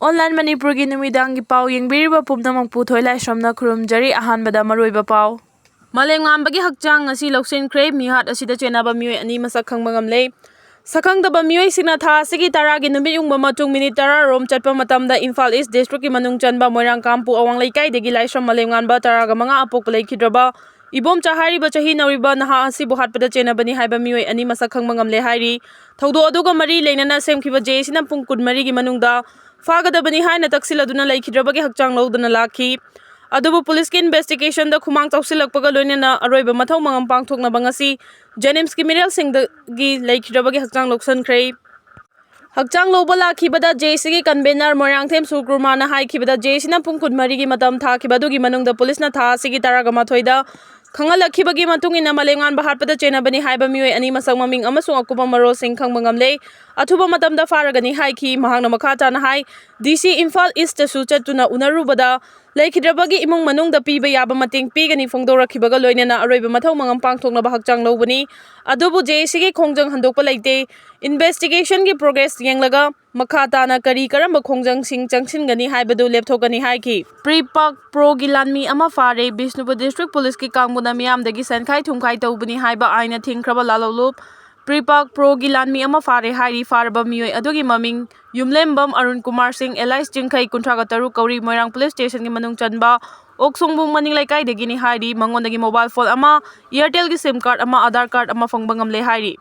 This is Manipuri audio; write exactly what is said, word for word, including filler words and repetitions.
Online ꯃꯅꯤꯄꯨꯔꯒꯤ ꯅꯨꯃꯤꯗꯥꯡꯒꯤ ꯄꯥꯎ ꯌꯦꯡꯕꯤꯔꯤꯕ ꯄꯨꯝꯅꯃꯛꯄꯨ ꯊꯣꯏꯂꯥꯏꯁ꯭ꯔꯝꯅ ꯈꯨꯔꯨꯝꯖꯔꯤ꯫ ꯑꯍꯥꯟꯕꯗ ꯃꯔꯨꯑꯣꯏꯕ ꯄꯥꯎ꯫ ꯃꯥꯂꯦꯝꯉꯥꯟꯕꯒꯤ ꯍꯛꯆꯥꯡ ꯉꯁꯤ ꯂꯧꯁꯤꯟꯈ꯭ꯔꯦ꯫ ꯃꯤꯍꯥꯠ ꯑꯁꯤꯗ ꯆꯦꯟꯅꯕ ꯃꯤꯑꯣꯏ ꯑꯅꯤ ꯃꯁꯛ ꯈꯪꯕ ꯉꯝꯂꯦ꯫ ꯁꯛꯈꯪꯗꯕ ꯃꯤꯑꯣꯏꯁꯤꯡꯅ ꯊꯥ ꯑꯁꯤꯒꯤ ꯇꯔꯥꯒꯤ ꯅꯨꯃꯤꯠ ꯌꯨꯡꯕ ꯃꯇꯨꯡ ꯃꯤꯅꯤꯠ ꯇꯔꯥ ꯔꯣꯝ ꯆꯠꯄ ꯃꯇꯝꯗ ꯏꯝꯐꯥꯜ ꯏꯁ ꯗꯤꯁꯇ꯭ꯔꯤꯛꯀꯤ ꯃꯅꯨꯡ ꯆꯟꯕ ꯃꯣꯏꯔꯥꯡ ꯀꯥꯡꯄꯨ ꯑꯋꯥꯡ ꯂꯩꯀꯥꯏꯗꯒꯤ ꯂꯥꯏꯁ꯭ꯔꯝ ꯃꯥꯂꯦꯝꯉꯥꯟꯕ ꯇꯔꯥꯒ ꯃꯉꯥ ꯑꯄꯣꯛꯄ ꯂꯩꯈꯤꯗ꯭ꯔꯕ ꯏꯕꯣꯝꯆꯥ ꯍꯥꯏꯔꯤꯕ ꯆꯍꯤ ꯅꯧꯔꯤꯕ ꯅꯍꯥ ꯑꯁꯤꯕꯨ ꯍꯥꯠꯄꯗ ꯆꯦꯟꯅꯕꯅꯤ ꯍꯥꯏꯕ ꯃꯤꯑꯣꯏ ꯑꯅꯤ ꯃꯁꯛ ꯈꯪꯕ ꯉꯝꯂꯦ ꯍꯥꯏꯔꯤ꯫ ꯊꯧꯗꯣꯛ ꯑꯗꯨꯒ ꯃꯔꯤ ꯂꯩꯅꯅ ꯁꯦꯝꯈꯤꯕ ꯖꯦ ꯑꯦ ꯁꯤꯅ ꯄꯨꯡ ꯀꯨꯟꯃꯔꯤꯒꯤ ꯃꯅꯨꯡꯗ ꯐꯥꯒꯗꯕꯅꯤ ꯍꯥꯏꯅ ꯇꯛꯁꯤꯜꯂꯗꯨꯅ ꯂꯩꯈꯤꯗ꯭ꯔꯕꯒꯤ ꯍꯛꯆꯥꯡ ꯂꯧꯗꯨꯅ ꯂꯥꯛꯈꯤ꯫ ꯑꯗꯨꯕꯨ ꯄꯨꯂꯤꯁꯀꯤ ꯏꯟꯚꯦꯁꯇꯤꯒꯦꯁꯟꯗ ꯈꯨꯃꯥꯡ ꯆꯥꯎꯁꯤꯜꯂꯛꯄꯒ ꯂꯣꯏꯅꯅ ꯑꯔꯣꯏꯕ ꯃꯊꯧ ꯃꯉꯝ ꯄꯥꯡꯊꯣꯛꯅꯕ ꯉꯁꯤ ꯖꯦꯅꯤꯝꯁꯀꯤ ꯃꯤꯔꯦꯜꯁꯤꯡꯗꯒꯤ ꯂꯩꯈꯤꯗ꯭ꯔꯕꯒꯤ ꯍꯛꯆꯥꯡ ꯂꯧꯁꯤꯟꯈ꯭ꯔꯦ꯫ ꯍꯛꯆꯥꯡ ꯂꯧꯕ ꯂꯥꯛꯈꯤꯕꯗ ꯖꯦ ꯑꯦ ꯁꯤꯒꯤ ꯀꯟꯚꯦꯅꯔ ꯃꯣꯏꯔꯥꯡꯊꯦꯝ ꯁꯨꯔꯀꯨꯃꯥꯔꯅ ꯍꯥꯏꯈꯤꯕꯗ, ꯖꯦ ꯑꯦ ꯁꯤꯅ ꯄꯨꯡ ꯀꯨꯟꯃꯔꯤꯒꯤ ꯃꯇꯝ ꯊꯥꯈꯤꯕ ꯑꯗꯨꯒꯤ ꯃꯅꯨꯡꯗ ꯄꯨꯂꯤꯁꯅ ꯊꯥ ꯑꯁꯤꯒꯤ ꯇꯔꯥꯒ ꯃꯥꯊꯣꯏꯗ ꯈꯪꯍꯜꯂꯛꯈꯤꯕꯒꯤ ꯃꯇꯨꯡ ꯏꯟꯅ ꯃꯥꯂꯦꯝꯉꯥꯟꯕ ꯍꯥꯠꯄꯗ ꯆꯦꯟꯅꯕꯅꯤ ꯍꯥꯏꯕ ꯃꯤꯑꯣꯏ ꯑꯅꯤ ꯃꯁꯛ ꯃꯃꯤꯡ ꯑꯃꯁꯨꯡ ꯑꯀꯨꯞꯄ ꯃꯔꯣꯜꯁꯤꯡ ꯈꯪꯕ ꯉꯝꯂꯦ꯫ ꯑꯊꯨꯕ ꯃꯇꯝꯗ ꯐꯥꯔꯒꯅꯤ ꯍꯥꯏꯈꯤ꯫ ꯃꯍꯥꯛꯅ ꯃꯈꯥ ꯇꯥꯅ ꯍꯥꯏ, ꯗꯤ ꯁꯤ ꯏꯝꯐꯥꯜ ꯏꯁꯇꯁꯨ ꯆꯠꯇꯨꯅ ꯎꯅꯔꯨꯕꯗ ꯂꯩꯈꯤꯗ꯭ꯔꯕꯒꯤ ꯏꯃꯨꯡ ꯃꯅꯨꯡꯗ ꯄꯤꯕ ꯌꯥꯕ ꯃꯇꯦꯡ ꯄꯤꯒꯅꯤ ꯐꯣꯡꯗꯣꯔꯛꯈꯤꯕꯒ ꯂꯣꯏꯅꯅ ꯑꯔꯣꯏꯕ ꯃꯊꯧ ꯃꯉꯝ ꯄꯥꯡꯊꯣꯛꯅꯕ ꯍꯛꯆꯥꯡ ꯂꯧꯕꯅꯤ꯫ ꯑꯗꯨꯕꯨ ꯖꯦ ꯑꯦ ꯁꯤꯒꯤ ꯈꯣꯡꯖꯪ ꯍꯟꯗꯣꯛꯄ ꯂꯩꯇꯦ꯫ ꯏꯟꯚꯦꯁꯇꯤꯒꯦꯁꯟꯒꯤ ꯄ꯭ꯔꯣꯒ꯭ꯔꯦꯁ ꯌꯦꯡꯂꯒ ꯃꯈꯥ ꯇꯥꯅ ꯀꯔꯤ ꯀꯔꯝꯕ ꯈꯣꯡꯖꯪꯁꯤꯡ ꯆꯪꯁꯤꯟꯒꯅꯤ ꯍꯥꯏꯕꯗꯨ ꯂꯦꯞꯊꯣꯛꯀꯅꯤ ꯍꯥꯏꯈꯤ꯫ ꯄ꯭ꯔꯤ ꯄꯥꯛ ꯄ꯭ꯔꯣꯒꯤ ꯂꯥꯟꯃꯤ ꯑꯃ ꯐꯥꯔꯦ꯫ ꯕꯤꯁꯅꯨꯄꯨꯔ ꯗꯤꯁꯇ꯭ꯔꯤꯛ ꯄꯨꯂꯤꯁꯀꯤ ꯀꯥꯡꯕꯨꯅ ꯃꯤꯌꯥꯝꯗꯒꯤ ꯁꯦꯟꯈꯥꯏ ꯊꯨꯝꯈꯥꯏ ꯇꯧꯕꯅꯤ ꯍꯥꯏꯕ ꯑꯥꯏꯟꯅ ꯊꯤꯡꯈ꯭ꯔꯕ ꯂꯥꯂꯣꯂꯨꯞ ꯄ꯭ꯔꯤ ꯄꯥꯛ ꯄ꯭ꯔꯣꯒꯤ ꯂꯥꯟꯃꯤ ꯑꯃ ꯐꯥꯔꯦ ꯍꯥꯏꯔꯤ꯫ ꯐꯥꯔꯕ ꯃꯤꯑꯣꯏ ꯑꯗꯨꯒꯤ ꯃꯃꯤꯡ ꯌꯨꯝꯂꯦꯝꯕꯝ ꯑꯔꯨꯟ ꯀꯨꯃꯥꯔ ꯁꯤꯡ, ꯑꯦꯂꯥꯏꯁ ꯆꯤꯡꯈꯩ, ꯀꯨꯟꯊ꯭ꯔꯥꯒ ꯇꯔꯨꯛ ꯀꯧꯔꯤ, ꯃꯣꯏꯔꯥꯡ ꯄꯨꯂꯤꯁ ꯁ꯭ꯇꯦꯁꯟꯒꯤ ꯃꯅꯨꯡ ꯆꯟꯕ ꯑꯣꯛꯁꯣꯡꯕꯨꯡ ꯃꯅꯤꯡ ꯂꯩꯀꯥꯏꯗꯒꯤꯅꯤ ꯍꯥꯏꯔꯤ꯫ ꯃꯉꯣꯟꯗꯒꯤ ꯃꯣꯕꯥꯏꯜ ꯐꯣꯟ ꯑꯃ, ꯏꯌꯥꯔꯇꯦꯜꯒꯤ ꯁꯤꯝ ꯀꯥꯔꯗ ꯑꯃ, ꯑꯥꯙꯥꯔ ꯀꯥꯔꯗ ꯑꯃ ꯐꯪꯕ ꯉꯝꯂꯦ ꯍꯥꯏꯔꯤ꯫